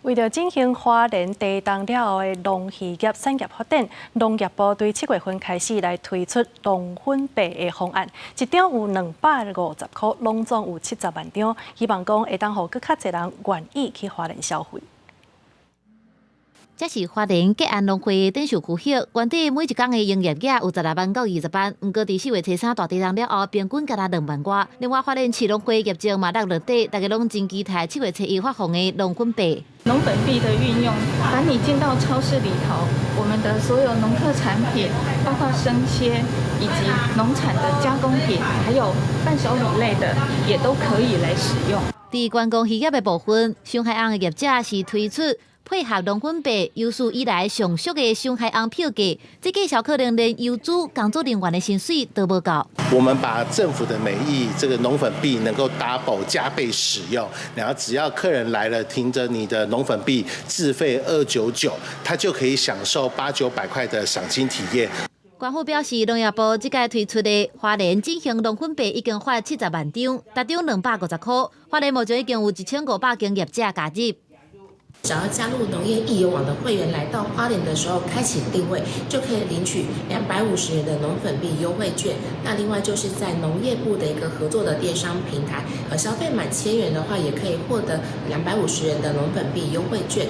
為著振興花蓮地動了後的農漁業產業發展，農業部對七月份開始來推出農粉幣的方案，一張有250塊，攏總有70萬張，希望講會當予閣較濟人願意去花蓮消費。這是花蓮吉安農會展售區域，原底每一工的營業額有16萬到20萬，毋過佇4月初3大地動了後，平均干焦2萬外。另外，花蓮市農會業績嘛落落底，大家攏真期待7月初1發放的農粉幣。農粉幣的運用，當你進到超市裡頭，我們的所有農特產品，包括生鮮以及農產的加工品，還有伴手禮類的，也都可以來使用。佇觀光漁業的部分，雙海紅的業者是推出配合農粉幣有史以來上俗的雙海紅票價，這價數可能連油資工作人員的薪水都無夠。我們把政府的美意，這個農粉幣能夠 double 加倍使用，然後只要客人來了，憑著你的農粉幣自費299，他就可以享受八九百塊的賞鯨體驗。官府表示，農業部這屆推出的花蓮振興農粉幣已經發70萬張，逐張250塊，花蓮目前已經有1500間業者加入。只要加入農業益友網的會員，來到花蓮的時候，開啟訂位就可以領取250元的農粉幣優惠券。那另外就是在農業部的一個合作的電商平台，消費滿1000元的話，也可以獲得兩百五十元的農粉幣優惠券。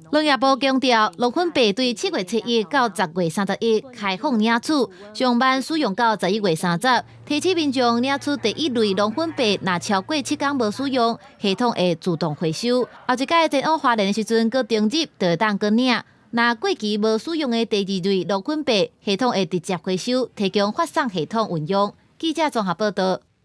農業部強調，農粉幣對7月初1到10月31開放領取，上慢使用到11月30。提醒民眾領取第一類農粉幣，若超過7天無使用，系統會自動回收。後一擺前往花蓮的時陣，閣登入就會當閣領。若過期無使用的第二類農粉幣，系統會直接回收，提供發送系統運用。記者綜合報道。